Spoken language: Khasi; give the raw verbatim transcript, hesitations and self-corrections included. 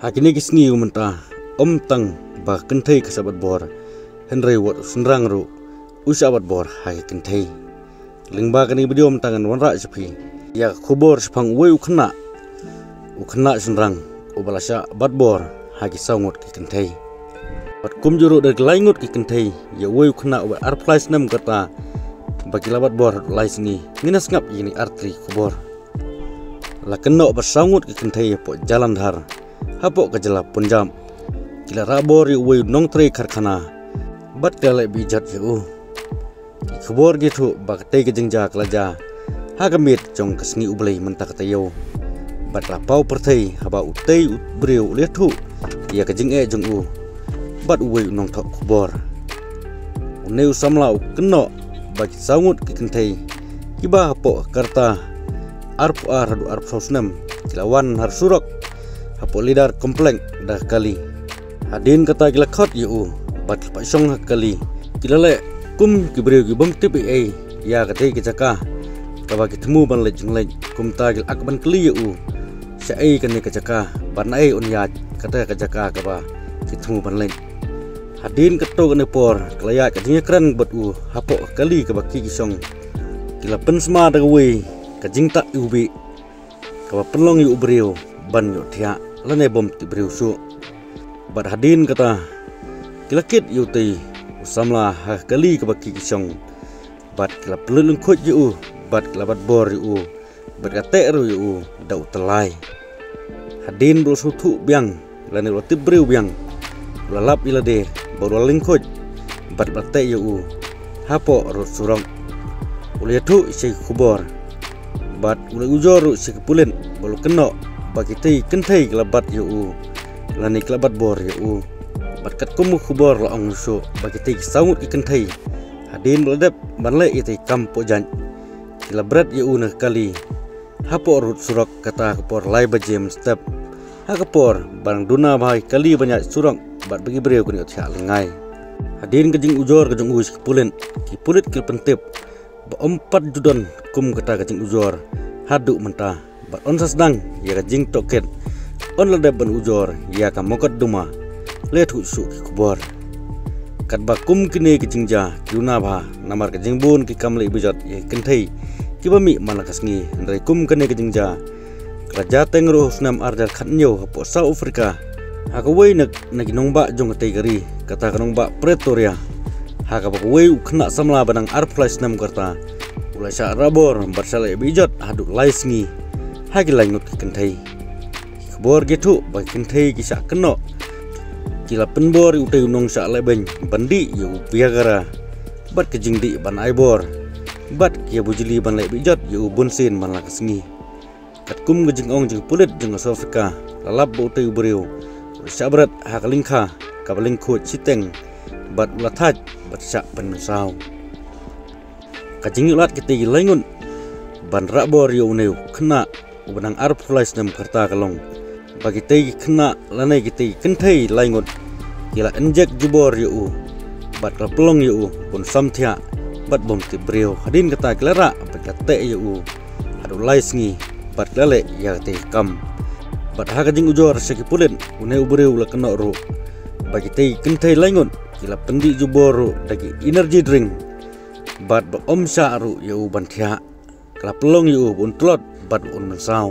Ha kine ki sngi mynta, ym tang ba ka kynthei ka shah bat bor, hynrei wat u shynrang ruh u shah bat bor ha ka kynthei. Lyngba kane ka video mynta ngan wanrah sha phi ïa ka khubor shaphang uwei u khynnah, u khynnah shynrang uba la shah bat bor ha ki saw ngut ki kynthei. Bad kumjuh ruh da ki lai ngut ki kynthei ïa uwei u khynnah uba arphew lai snem kata, ba ki la bat bor haduh lai sngi. Ngin ïa sngap ïa kine artylli ki khubor. La kynnoh ba saw ngut ki kynthei hapoh Jalandhar, hapoh ka jylla Punjab, ki la rah bor ïa uwei u nongtrei karkhana bad ki la leh beh jot ïa u. Ki khubor ki ïathuh ba katei ka jingjia ka la jia ha ka miet jong ka sngi U Blei mynta ka taïew. Bad la paw pyrthei haba utei u briew u la ïathuh ïa ka jingeh jong u bad uwei u nongthoh khubor. Une u samla u kynnoh ba ki saw ngut ki kynthei kiba hapoh ka rta arphew ar haduh arphew saw snem ki la wan ha surok hapoh Leader Complex da ka kali. Hadien kata ki la khot ïa u bad ki la pynshong ha ka kali. Ki la leh kum ki briew ki bym tip ei ei ïa katei ka jaka kaba ki thmu ban leit jingleit. Kumta ki la ak ban kylli ïa u shaei kane ka jaka, bad naei un ïaid kata ka jaka kaba ki thmu ban leit. Hadien katto katne por ka la ïaid ka jingïakren bad u hapoh ka kali kaba ki ki shong. Ki la pynsma da kawei ka jingtah iwbih kaba pynlong ïa u briew ban ïohthiah lane bym tip briew shuh. Bad hadien kata ki la kit ïa utei u samla ha ka kali kaba ki ki shong. Bad ki la pynlut lyngkhuid ïa u bad ki la bat bor ïa u bad ka teh ruh ïa u da u tyllai. Hadien ba u la sngewthuh biang lane u la tip briew biang, u la lap ïa lade bad u la lyngkhuid bad ba la teh ïa u hapoh rud surok. U la ïathuh sha ki khubor bad u la ujor ruh sha ki pulit bad u la kynnoh ba kitei ki kynthei ki la bat ïa u lane ki la bat bor ïa u. Bad katkum ka khubor la ong shuh ba kitei ki saw ngut ki kynthei hadien ba la dep ban leh ïa itei i kam poh jait, ki la bret ïa u na ka kali hapoh rud surok kata ka por lai baje mynstep, ha ka por ba dang duna bha ki kali ban ïaid surok bad ba ki briew kin ïohthiah lyngngai. Hadien ka jingujor ka jong u sha ki pulit, ki pulit ki la pyntip ba ym pat ju don kum kata ka jingujor haduh mynta. Bad un sa sdang ïa ka jingtohkit, un la dep ban ujor ïa ka mukotduma, la ïathuh shuh ki khubor. Katba kum kine ki jingjia ki duna bha namar ka jingbun ki kam leh beh jot ïa ki kynthei kiba mih man la ka sngi, hynrei kum kane ka jingjia ka la jia teng ruh ha u snem ar hajar khathynñiew hapoh South Africa, ha kawei na na ki nongbah jong katei ka ri, kata ka nongbah Pretoria. Ha kaba kawei u khynnah samla ba dang arphew lai snem ka rta u la shah rah bor bad shah leh beh jot haduh lai sngi ha ki lai ngut ki kynthei. Ki khubor ki ïathuh ba ki kynthei ki shah kynnoh, ki la pynbor ïa utei u nongshah lehbeiñ ban dih ïa u Viagra bad ka jingdih ban ai bor, bad ki ïa bujli ban leh beh jot ïa u bunsien man la ka sngi. Katkum ka jingong jong ki pulit jong ka South Africa, la lap ba utei u briew u la shah bret ha ka lyngkha kaba lyngkhuid shiteng bad u la thait bad shah pynmynsaw. Ka jingïohlad kitei ki lai ngut ban rah bor ïa une u khynnah uba dang arphew lai snem ka rta ka long ba kitei ki khynnah lane kitei ki kynthei lai ngut ki la injek jubor ïa u bad ka la pynlong ïa u ban samthiah bad bym tip briew. Hadien kata ki la rah bad ki la teh ïa u haduh lai sngi bad ki la leh ïa katei ka kam. Bad ha ka jingujor sha ki pulit, une u briew u la kynnoh ruh ba kitei ki kynthei lai ngut ki la pyndih jubor ruh da ki energy drink bad ba ym shah ruh ïa u ban thiah. Ka la pynlong ïa u ba un tlot bad ba un mynsaw.